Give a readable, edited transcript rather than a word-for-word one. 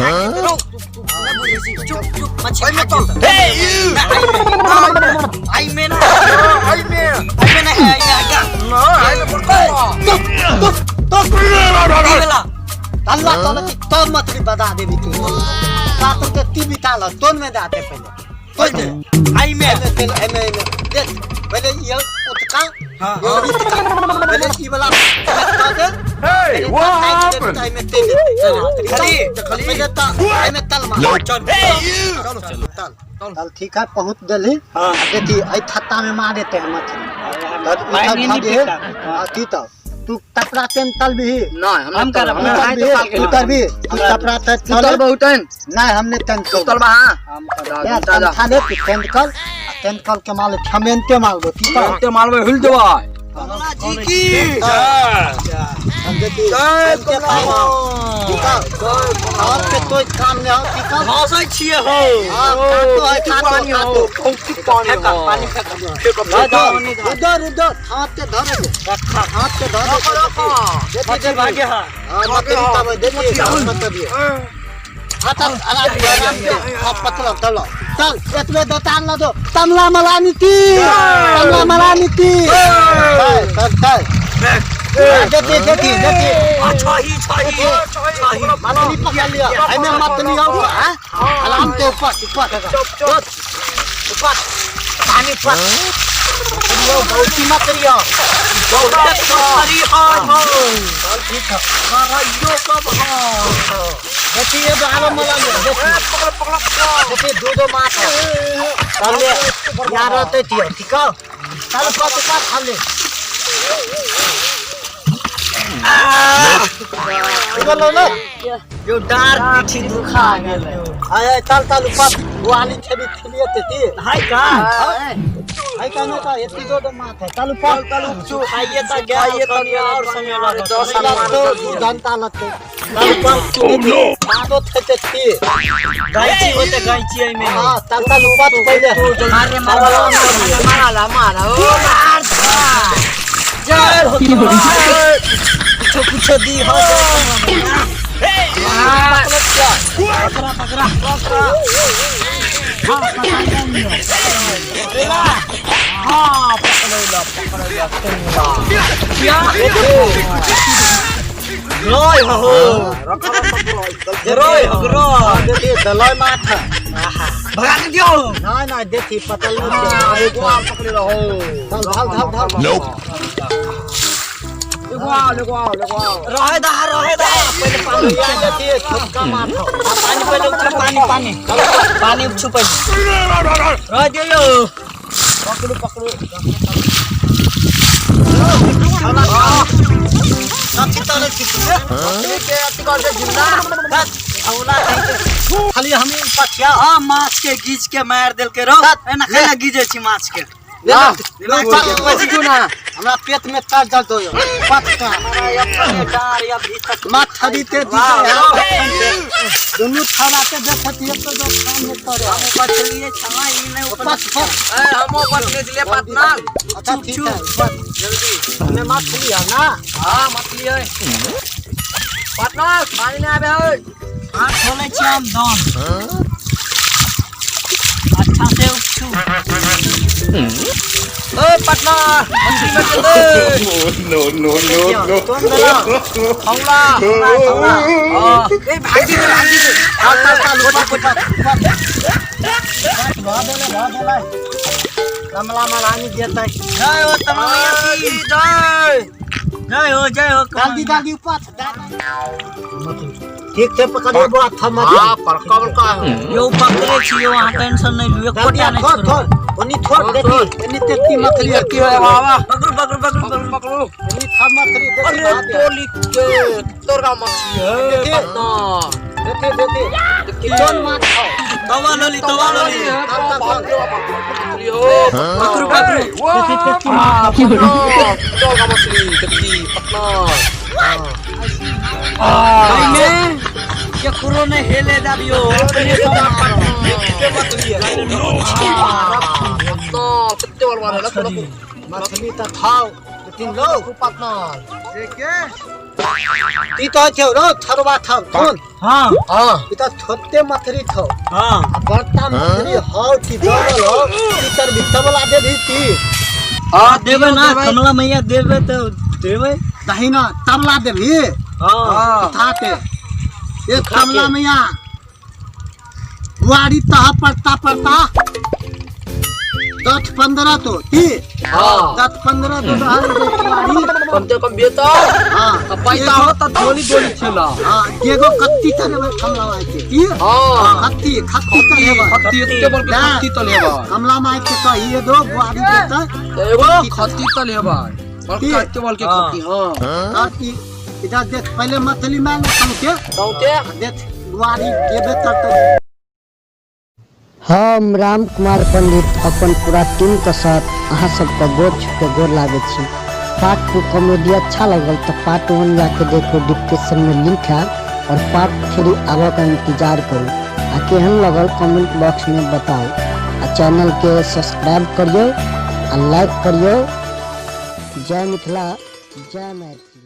खा जेतै रौ। नहि बुझै छी, चुप चुप, मछली खा जेतै। आई में ना, आई में आई में ना है, आई में आगा। ना आई में पकड़। ई वाला। अल्लाह ताला की तब मछली बता देबी तू सात के ती बिताल तोन में दाते पहले तोन दे। आई में। एमे तेल एमे एमे देख पहले ये उतका। हाँ। ये उतका पहले ई वाला उतका दे। Hey, what happened? एमे तेल दे। खाली। पहले ता एमे तल मार। चल। चल तल चल, ठीक है, पहुंच देली। देखी आई थत्ता में मार देते हैं मछली पानी नहीं पीता। हां की तो तू तपरा तेन तल भी नहीं हम करब। तू तर भी, तू तर भी, तू तपरा ते तू तल बहुत है। नहीं हमने तेन तू तल बा। हां या तन थाने तू तेन कल तेन कल के माल ठमेनते माल दो की तो ते मालवे हिल देवा। कमला जी की। हम देखी जय के पास और के तो काम नहीं हो की कल। हँसै छियै हौ। हां काटो है, काटो काटो। बहुत पानी फेंक, हो। पानी फेंक। उधर उधर उधर हाथ के धरो दे, हाथ के धरो दे। देखी मछली देखी। भागे हा। हां मत तब देखी मत दिए हाथ आराम से, आराम से। अब पतला चलो चल एतबे दतान ल दो तमला मला नीति तमला मला नीति चल चल चल देखी देखी देखी। छही छही छही। मछली पकड़ लिया एमे मछली आओ। हां आराम से ऊपर ऊपर चुप ऊपर पानी पर यो बहुत ही मछली हो। बहुत मछली हय हौ। चल ठीक है। करैयो कब हौ। देखी ये आलो मला लिया देखी। पकड़ पकड़ पकड़। देखी दो दो माछ है। चल ले यहाँ रहते थियो ठीक है। चल पत पत खा ले। बोलो ना। यो डार पीठी दुखा गेलै। आय आय चल चल ऊपर वो आली छेबी थिलिए तेती हाय का हाय का न का एती दो दो माछ है। चल ऊपर चल खाइए त गेल कनी और समय लागत। दस लगतो दू घंटा लगतो। चल ऊपर मादो थे तेती। गैची होते गैची एमे। हां चल चल ऊपर पहिले। मारे मारा मारा ला मारा ओ मार। जय हो। कुछो कुछो दी हो। पकड़ा पकड़ा पकड़ा। हाँ पकड़ैला पकड़ैला क्या रोय हो रोय हो रोय। देखी दलय माछ है। भगा दियो। नहीं नहीं देखी पतल नहीं। एगो आम पकड़े रहो। चल धल धल धल। एगो आओ एगो आओ एगो आओ। रहे दा रहे दा पहिले पानी। देखी छोटका माछ हो। पानी पहिले उठा, पानी पानी पानी उठू पहिले रह दियो। पकड़ो पकड़ो। कथी तले छी तू? के अति कर दे जिंदा। औला कहीं खाली हम पछिया। हाँ माछ के गीच के मार देल के रौ एना केना गीजे छी माछ के। ना ना हमरा पेट में तर दर्द हो पक्का। अपने डार या भीतर मछली ते दुनू थराते देखत एक तो दो काम में करे। हम बचलिए छला ई नहीं ऊपर। पछ पछ। ए हमो बचने दिले पटना। अच्छा ठीक है बस जल्दी हमें मछली है ना। हां मछली है पटना पानी ना आबे है। हाथ खोले छी हम दम अच्छा से उठू। ओ पटना मछली में चल दे। No, no, no, no. तोन देला खौला खौला। हां ए भागी दे भागी दे। चल चल चल ऊपर ऊपर ऊपर भा देले भा देले कमला मलानी देतै। जय हो तमला मैया की जय जय हो जय हो। जल्दी जल्दी ऊपर ठीक से पकड़ियो बुआ थम मत। हां बड़का बड़का है। यो पकड़े छी यो अहाँ टेंशन नहीं लियो जल्दी कोटा नहीं थोड़ छोड़ो। थोड़ ओनी थोड़ देखी एनी तेती मछली की है बाबा। पकड़ो पकड़ो पकड़ो पकड़ो पकड़ो। एनी थम मछली देखी अरे भा दे। टोली के तोरा मछली है पटना। देखी देखी कौन माछ हो। तवा लली तवा लली। मछली हो। पकड़ो पकड़ो। देखी तेती माछ। तोरा मछली देखी पटना। भाई में केकरो नहीं हेले दाबियो अपने सब के मछली है पटना कितने बार मारे ना मछली तो खाओ तीन लो पार्टनर। ती तो छौ रो थरवा थर कोन। हां हाँ। ई त छोटे मथरी छौ। हां। बड़का मथरी हौ कि डबल हौ तीतर बितवला दे दी ती। हां देबै ना, कमला मैया देबै तो देबै। दहिना तबला देबही। हां। उठा के एक कमला मैया बुआरी तह पड़ता पड़ता 10-15 तो ती। हाँ। 10-15 तो रहल बुआरी। कम से कम बेटा। हाँ। तो पैसा हो तो डोली डोली छेला। हाँ, एगो कत्ती चढ़ेबै कमला माई के की। हाँ। खत्ती खत्ती चढ़ेबै। खत्ती एते बड़के खत्ती तो लेबै। कमला माई के कहिए दो बुआरी देतै। एगो खत्ती तो लेबै बड़का एते बड़के खत्ती। हां। और इधर देख पहले मछली मार के सौते देख बुआरी देबे तब तो। हम राम कुमार पंडित अपन पूरा टीम के साथ अहाँ सबके गोर छू के गोर लागै छी। पार्ट 2 कॉमेडी अच्छा लगल तो पार्ट 1 जाके देखो, डिस्क्रिप्शन में लिंक है, और पार्ट 3 आबऽ के इंतजार करू। आ केहन लगल कमेंट बॉक्स में बताओ। आ चैनल के सब्सक्राइब करियो आ लाइक करियो। जय मिथिला, जय मैथिली।